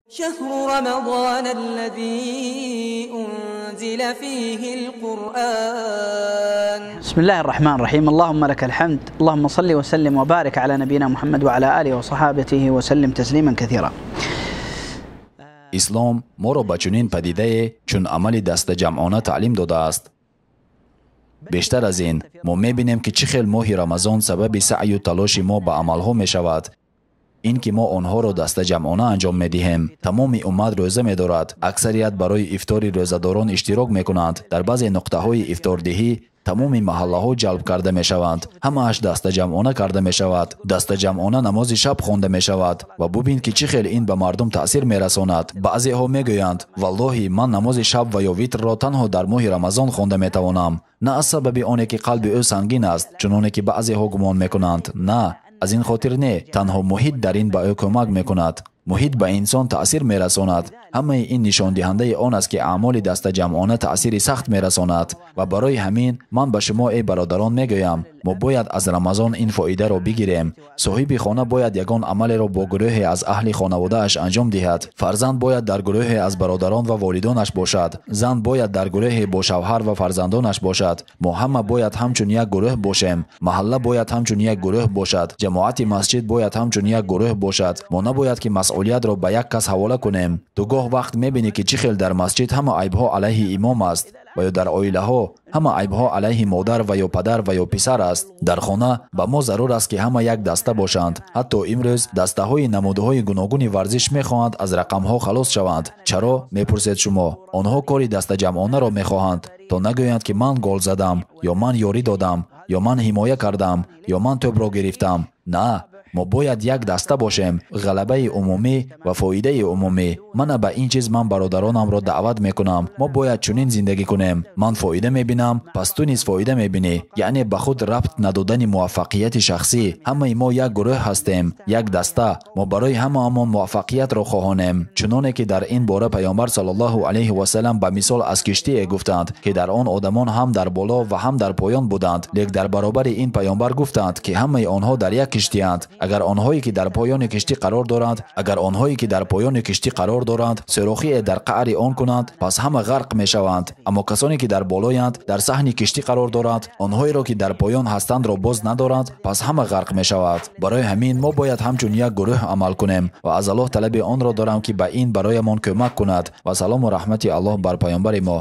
شهر رمضان الذي أنزل فيه القرآن. بسم الله الرحمن الرحيم. اللهم لك الحمد، اللهم صل وسلم وبارك على نبينا محمد وعلى آله وصحابته وسلم تسليما كثيرا. Ислом моро ба чунин падидае чун амали дастаҷамъона таълим додааст. Бештар аз ин мо мебинем, ки чӣ хел моҳи Рамазон сабаби саъю талоши мо ба амалҳо мешавад, ин ки мо онҳоро дастаҷамъона анҷом медиҳем. Тамоми уммат рӯза медорад, аксарият барои ифтори рӯзадорон иштирок мекунанд. Дар баъзе нуқтаҳои ифтордиҳӣ тамоми маҳаллаҳо ҷалб карда мешаванд, ҳамааш дастаҷамъона карда мешавад, дастаҷамъона намози шаб хонда мешавад. Ва бубин, ки чӣ хел ин ба мардум таъсир мерасонад. Баъзеҳо мегӯянд: валлоҳи, ман намози шаб ва ё витрро танҳо дар моҳи Рамазон хонда метавонам. На аз сабаби оне ки қалби ӯ сангин аст, чуноне ки баъзеҳо гумон мекунанд. На аз ин хотир не, танҳо муҳит дар ин ба ӯ кӯмак мекунад. Муҳит ба инсон таъсир мерасонад. Ҳамаи ин нишондиҳандаи он аст, ки аъмоли дастаҷамъона таъсири сахт мерасонад. Ва барои ҳамин ман ба шумо, эй бародарон, мегӯям: мо бояд аз Рамазон ин фоидаро бигирем. Соҳиби хона бояд ягон амалеро бо гурӯҳе аз аҳли хонаводааш анҷом диҳад. Фарзанд бояд дар гурӯҳе аз бародарон ва волидонаш бошад. Зан бояд дар гурӯҳе бо шавҳар ва фарзандонаш бошад. Мо ҳама бояд ҳамчун як гурӯҳ бошем. Маҳалла бояд ҳамчун як гурӯҳ бошад. Ҷамоати масҷид бояд ҳамчун як гурӯҳ бошад. Мо набояд ки масъулиятро ба як кас ҳавола кунем. Ту гоҳ вақт мебинӣ, ки чӣ хел дар масҷид ҳама айбҳо алайҳи имом аст ва ё дар оилаҳо ҳама айбҳо алайҳи модар ва ё падар ва ё писар аст. Дар хона ба мо зарур аст, ки ҳама як даста бошанд. Ҳатто имрӯз дастаҳои намудҳои гуногуни варзиш мехоҳанд аз рақамҳо халос шаванд. Чаро, мепурсед шумо? Онҳо кори дастаҷамъонаро мехоҳанд, то нагӯянд, ки ман гол задам ё ман ёрӣ додам ё ман ҳимоя кардам ё ман тӯбро гирифтам. На, мо бояд як даста бошем. Ғалабаи умумӣ ва фоидаи умумӣ. Мана ба ин чиз ман бародаронамро даъват мекунам. Мо бояд чунин зиндагӣ кунем: ман фоида мебинам, пас ту низ фоида мебинӣ. Яъне ба худ рабт надодани муваффақияти шахсӣ. Ҳамаи мо як гурӯҳ ҳастем, як даста. Мо барои ҳамаамон муваффақиятро хоҳонем. Чуноне ки дар ин бора Паёмбар саллаллоҳу алайҳи васалам ба мисол аз киштие гуфтанд, ки дар он одамон ҳам дар боло ва ҳам дар поён буданд, лек дар баробари ин Паёмбар гуфтанд, ки ҳамаи онҳо дар як киштианд. Агар онҳое ки дар поёни киштӣ қарор доранд, агар онҳое ки дар поёни киштӣ қарор доранд, сӯрохие дар қаъри он кунанд, пас ҳама ғарқ мешаванд. Аммо касоне ки дар болоянд, дар саҳни киштӣ қарор доранд, онҳоеро ки дар поён ҳастандро боз надоранд, пас ҳама ғарқ мешавад. Барои ҳамин мо бояд ҳамчун як гурӯҳ амал кунем ва аз Аллоҳ талаби онро дорам, ки ба ин бароямон кӯмак кунад. Ва салому раҳмати Аллоҳ бар паёмбари мо.